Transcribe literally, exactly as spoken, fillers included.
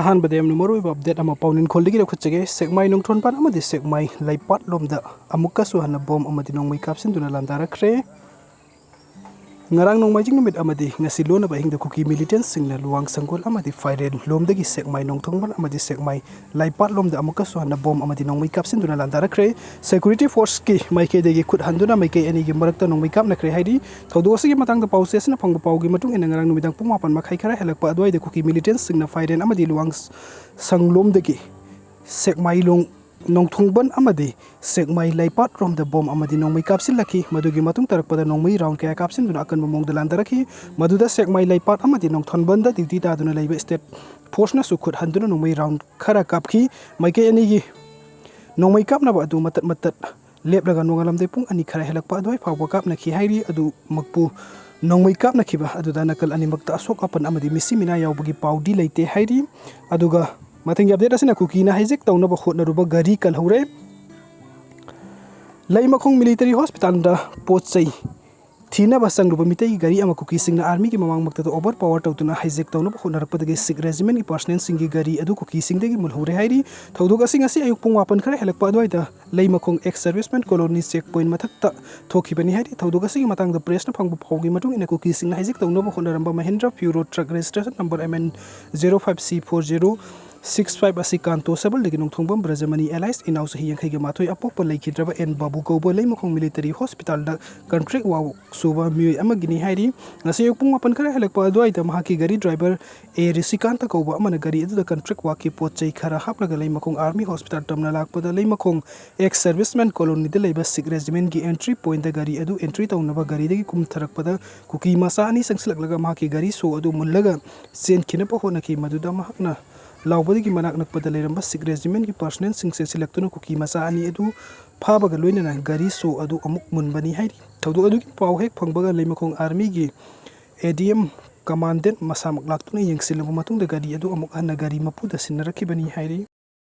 ꯑꯍꯥꯟꯕꯗ ꯌꯥꯝꯅ ꯃꯔꯨꯑꯣꯏꯕ ꯑꯞꯗꯦꯠ ꯑꯃ ꯄꯥꯎꯅꯤꯡꯈꯣꯜꯗꯒꯤ ꯂꯧꯈꯠꯆꯒꯦ꯫ ꯁꯦꯛꯃꯥꯏ ꯅꯣꯡꯊꯣꯟꯕꯥꯟ ꯑꯃꯗꯤ ꯁꯦꯛꯃꯥꯏ ꯂꯩꯄꯥꯠꯂꯣꯝꯗ ꯑꯃꯨꯛꯀꯁꯨ ꯍꯟꯅ ꯕꯣꯝ ꯑꯃꯗꯤ ꯅꯣꯡꯃꯩ ꯀꯥꯞꯁꯤꯟꯗꯨꯅ ꯂꯥꯟꯗꯥꯔꯛꯈ꯭ꯔꯦ꯫ ꯉꯔꯥꯡ ꯅꯣꯡꯃꯥꯏꯖꯤꯡ ꯅꯨꯃꯤꯠ ꯑꯃꯗꯤ ꯉꯁꯤ ꯂꯣꯟꯅꯕ ꯑꯍꯤꯡꯗ ꯀꯨꯀꯤ ꯃꯤꯂꯤꯇꯦꯟꯁꯤꯡꯅ ꯂꯨꯋꯥꯡ ꯁꯪꯒꯣꯜ ꯑꯃꯗꯤ ꯐꯥꯏꯔꯦꯟ ꯂꯣꯝꯗꯒꯤ ꯁꯦꯛꯃꯥꯏ ꯅꯣꯡꯊꯣꯡꯕꯟ ꯑꯃꯗꯤ ꯁꯦꯛꯃꯥꯏ ꯂꯩꯄꯥꯠꯂꯣꯝꯗ ꯑꯃꯨꯛꯀꯁꯨ ꯍꯟꯅ ꯕꯣꯝ ꯑꯃꯗꯤ ꯅꯣꯡꯃꯩ ꯀꯥꯞꯁꯤꯟꯗꯨꯅ ꯂꯥꯟꯗꯥꯔꯛꯈ꯭ꯔꯦ꯫ ꯁꯦꯀ꯭ꯌꯨꯔꯤꯇꯤ ꯐꯣꯔꯁꯀꯤ ꯃꯥꯏꯀꯩꯗꯒꯤ ꯈꯨꯠ ꯍꯟꯗꯨꯅ ꯃꯥꯏꯀꯩ ꯑꯅꯤꯒꯤ ꯃꯔꯛꯇ ꯅꯣꯡꯃꯩ ꯀꯥꯞꯅꯈ꯭ꯔꯦ ꯍꯥꯏꯔꯤ꯫ ꯊꯧꯗꯣꯛ ꯑꯁꯤꯒꯤ ꯃꯇꯥꯡꯗ ꯄꯥꯎꯆꯦ ꯑꯁꯤꯅ ꯐꯪꯕ ꯄꯥꯎꯒꯤ ꯃꯇꯨꯡ ꯏꯟꯅ, ꯉꯔꯥꯡ ꯅꯨꯃꯤꯗꯥꯡ ꯄꯨꯡ ꯃꯥꯄꯟ ꯃꯈꯥꯏ ꯈꯔ ꯍꯦꯜꯂꯛꯄ ꯑꯗꯨꯋꯥꯏꯗ ꯀꯨꯀꯤ ꯃꯤꯂꯤꯇꯦꯟꯁꯤꯡꯅ ꯐꯥꯏꯔꯦꯟ ꯑꯃꯗꯤ ꯂꯨꯋꯥꯡ ꯁꯪꯂꯣꯝꯗꯒꯤ ꯁꯦꯛꯃꯥꯏꯂꯣꯡ ꯅꯣꯡꯊꯣꯡꯕꯟ ꯑꯃꯗꯤ ꯁꯦꯛꯃꯥꯏ ꯂꯩꯄꯥꯠꯔꯣꯝꯗ ꯕꯣꯝ ꯑꯃꯗꯤ ꯅꯣꯡꯃꯩ ꯀꯥꯞꯁꯤꯜꯂꯛꯈꯤ꯫ ꯃꯗꯨꯒꯤ ꯃꯇꯨꯡ ꯇꯥꯔꯛꯄꯗ ꯅꯣꯡꯃꯩ ꯔꯥꯎꯟ ꯀꯌꯥ ꯀꯥꯞꯁꯤꯟꯗꯨꯅ ꯑꯀꯟꯕ ꯃꯑꯣꯡꯗ ꯂꯥꯟꯗꯥꯔꯛꯈꯤ꯫ ꯃꯗꯨꯗ ꯁꯦꯛꯃꯥꯏ ꯂꯩꯄꯥꯠ ꯑꯃꯗꯤ ꯅꯣꯡꯊꯣꯟꯕꯟꯗ ꯗ꯭ꯌꯨꯇꯤ ꯇꯥꯗꯨꯅ ꯂꯩꯕ ꯁ꯭ꯇꯦꯠ ꯐꯣꯔꯁꯅꯁꯨ ꯈꯨꯠ ꯍꯟꯗꯨꯅ ꯅꯣꯡꯃꯩ ꯔꯥꯎꯟ ꯈꯔ ꯀꯥꯞꯈꯤ꯫ ꯃꯥꯏꯀꯩ ꯑꯅꯤꯒꯤ ꯅꯣꯡꯃꯩ ꯀꯥꯞꯅꯕ ꯑꯗꯨ ꯃꯇꯠ ꯃꯇꯠ ꯂꯦꯞꯂꯒ ꯅꯣꯡꯉꯥꯜꯂꯝꯗꯥꯏ ꯄꯨꯡ ꯑꯅꯤ ꯈꯔ ꯍꯦꯜꯂꯛꯄ ꯑꯗꯨꯋꯥꯏ ꯐꯥꯎꯕ ꯀꯥꯞꯅꯈꯤ ꯍꯥꯏꯔꯤ꯫ ꯑꯗꯨꯃꯛꯄꯨ ꯅꯣꯡꯃꯩ ꯀꯥꯞꯅꯈꯤꯕ ꯑꯗꯨꯗ ꯅꯥꯀꯜ ꯑꯅꯤꯃꯛꯇ ꯑꯁꯣꯛ ꯑꯄꯟ ꯑꯃꯗꯤ ꯃꯤꯁꯤ ꯃꯤꯅꯥ ꯌꯥꯎꯕꯒꯤ ꯄꯥꯎꯗꯤ ꯂꯩꯇꯦ ꯍꯥꯏꯔꯤ꯫ ꯑꯗꯨꯒ ꯃꯊꯪꯒꯤ ꯑꯞꯗꯦꯠ ꯑꯁꯤꯅ ꯀꯨꯀꯤꯅ ꯍꯥꯏꯖꯦꯛ ꯇꯧꯅꯕ ꯍꯣꯠꯅꯔꯨꯕ ꯒꯥꯔꯤ ꯀꯜꯍꯧꯔꯦ꯫ ꯂꯩꯃꯈꯣꯡ ꯃꯤꯂꯤꯇꯔꯤ ꯍꯣꯁꯄꯤꯇꯥꯜꯗ ꯄꯣꯠ ꯆꯩ ꯊꯤꯅꯕ ꯆꯪꯂꯨꯕ ꯃꯤꯇꯩꯒꯤ ꯒꯥꯔꯤ ꯑꯃ ꯀꯨꯀꯤꯁꯤꯡꯅ ꯑꯥꯔꯃꯤꯒꯤ ꯃꯃꯥꯡꯃꯛꯇꯗ ꯑꯣꯚꯔ ꯄꯥꯋꯔ ꯇꯧꯗꯨꯅ ꯍꯥꯏꯖꯦꯛ ꯇꯧꯅꯕ ꯍꯣꯠꯅꯔꯛꯄꯗꯒꯤ ꯁꯤꯈ ꯔꯦꯖꯤꯃꯦꯟꯒꯤ ꯄꯥꯔꯁꯅꯦꯜꯁꯤꯡꯒꯤ ꯒꯥꯔꯤ ꯑꯗꯨ ꯀꯨꯀꯤꯁꯤꯡꯗꯒꯤ ꯃꯨꯜꯍꯧꯔꯦ ꯍꯥꯏꯔꯤ꯫ ꯊꯧꯗꯣꯛ ꯑꯁꯤ ꯉꯁꯤ ꯑꯌꯨꯛ ꯄꯨꯡ ꯃꯥꯄꯟ ꯈꯔ ꯍꯦꯜꯂꯛꯄ ꯑꯗꯨꯋꯥꯏꯗ ꯂꯩꯃꯈꯣꯡ ꯑꯦꯛꯁ ꯁꯔꯚꯤꯁꯃꯦꯟ ꯀꯣꯂꯣꯅꯤ ꯆꯦꯛ ꯄꯣꯏꯟ ꯃꯊꯛꯇ ꯊꯣꯛꯈꯤꯕꯅꯤ ꯍꯥꯏꯔꯤ꯫ ꯊꯧꯗꯣꯛ ꯑꯁꯤꯒꯤ ꯃꯇꯥꯡꯗ ꯄ꯭ꯔꯦꯁꯅ ꯐꯪꯕ ꯄꯥꯎꯒꯤ ꯃꯇꯨꯡ ꯏꯟꯅ, ꯀꯨꯀꯤꯁꯤꯡꯅ ꯍꯥꯏꯖꯦꯛ ꯇꯧꯅꯕ ꯍꯣꯠꯅꯔꯝꯕ Mahindra Furio truck registration number M N zero five C four zero six five ꯑꯁꯤ ꯀꯥꯟꯇꯣ ꯁꯕꯜꯗꯒꯤ ꯅꯣꯡꯊꯣꯡꯕꯝ ꯕ꯭ꯔꯖꯃꯅꯤ ꯑꯦꯂꯥꯏꯁ ꯏꯅꯥꯎ ꯆꯍꯤ ꯌꯥꯡꯈꯩꯒ ꯃꯥꯊꯣꯏ ꯑꯄꯣꯛꯄ ꯂꯩꯈꯤꯗ꯭ꯔꯕ ꯑꯦꯟ ꯕꯥꯕꯨ ꯀꯧꯕ ꯂꯩꯃꯈꯣꯡ ꯃꯤꯂꯤꯇꯔꯤ ꯍꯣꯁꯄꯤꯇꯥꯜꯗ ꯀꯟꯇ꯭ꯔꯦꯛ ꯋꯥꯛ ꯁꯨꯕ ꯃꯤꯑꯣꯏ ꯑꯃꯒꯤꯅꯤ ꯍꯥꯏꯔꯤ꯫ ꯉꯁꯤ ꯑꯌꯨꯛ ꯄꯨꯡ ꯃꯥꯄꯟ ꯈꯔ ꯍꯦꯜꯂꯛꯄ ꯑꯗꯨꯋꯥꯏꯗ ꯃꯍꯥꯛꯀꯤ ꯒꯥꯔꯤ ꯗ꯭ꯔꯥꯏꯚꯔ ꯑꯦ ꯔꯤꯁꯤꯀꯥꯟꯇ ꯀꯧꯕ ꯑꯃꯅ ꯒꯥꯔꯤ ꯑꯗꯨꯗ ꯀꯟꯇ꯭ꯔꯦꯛ ꯋꯥꯛꯀꯤ ꯄꯣꯠ ꯆꯩ ꯈꯔ ꯍꯥꯞꯂꯒ ꯂꯩꯃꯈꯣꯡ ꯑꯥꯔꯃꯤ ꯍꯣꯁꯄꯤꯇꯥꯜ ꯇꯝꯅ ꯂꯥꯛꯄꯗ ꯂꯩꯃꯈꯣꯡ ꯑꯦꯛꯁ ꯁꯔꯚꯤꯁꯃꯦꯟ ꯀꯣꯂꯣꯅꯤꯗ ꯂꯩꯕ ꯁꯤꯈ ꯔꯦꯖꯤꯃꯦꯟꯒꯤ ꯑꯦꯟꯇ꯭ꯔꯤ ꯄꯣꯏꯟꯗ ꯒꯥꯔꯤ ꯑꯗꯨ ꯑꯦꯟꯇ꯭ꯔꯤ ꯇꯧꯅꯕ ꯒꯥꯔꯤꯗꯒꯤ ꯀꯨꯝꯊꯔꯛꯄꯗ ꯀꯨꯀꯤ ꯃꯆꯥ ꯑꯅꯤ ꯆꯪꯁꯤꯜꯂꯛꯂꯒ ꯃꯍꯥꯛꯀꯤ ꯒꯥꯔꯤ ꯁꯣ ꯑꯗꯨ ꯃꯨꯜꯂꯒ ꯆꯦꯟꯈꯤꯅꯕ ꯍꯣꯠꯅꯈꯤ꯫ ꯃꯗꯨꯗ ꯃꯍꯥꯛꯅ ꯂꯥꯎꯕꯗꯒꯤ ꯃꯅꯥꯛ ꯅꯛꯄꯗ ꯂꯩꯔꯝꯕ ꯁꯤꯈ ꯔꯦꯖꯤꯃꯦꯟꯒꯤ ꯄꯥꯔꯁꯅꯦꯜꯁꯤꯡ ꯆꯦꯟꯁꯤꯜꯂꯛꯇꯨꯅ ꯀꯨꯀꯤ ꯃꯆꯥ ꯑꯅꯤ ꯑꯗꯨ ꯐꯥꯕꯒ ꯂꯣꯏꯅꯅ ꯒꯥꯔꯤ ꯁꯣ ꯑꯗꯨ ꯑꯃꯨꯛ ꯃꯨꯟꯕꯅꯤ ꯍꯥꯏꯔꯤ꯫ ꯊꯧꯗꯣꯛ ꯑꯗꯨꯒꯤ ꯄꯥꯎ ꯍꯦꯛ ꯐꯪꯕꯒ ꯂꯩꯃꯈꯣꯡ ꯑꯥꯔꯃꯤꯒꯤ A D M ꯀꯃꯥꯟꯗꯦꯟ ꯃꯁꯥꯃꯛ ꯂꯥꯛꯇꯨꯅ ꯌꯦꯡꯁꯤꯜꯂꯕ ꯃꯇꯨꯡꯗ ꯒꯥꯔꯤ ꯑꯗꯨ ꯑꯃꯨꯛ ꯍꯟꯅ ꯒꯥꯔꯤ ꯃꯄꯨꯗ ꯁꯤꯟꯅꯔꯛꯈꯤꯕꯅꯤ ꯍꯥꯏꯔꯤ꯫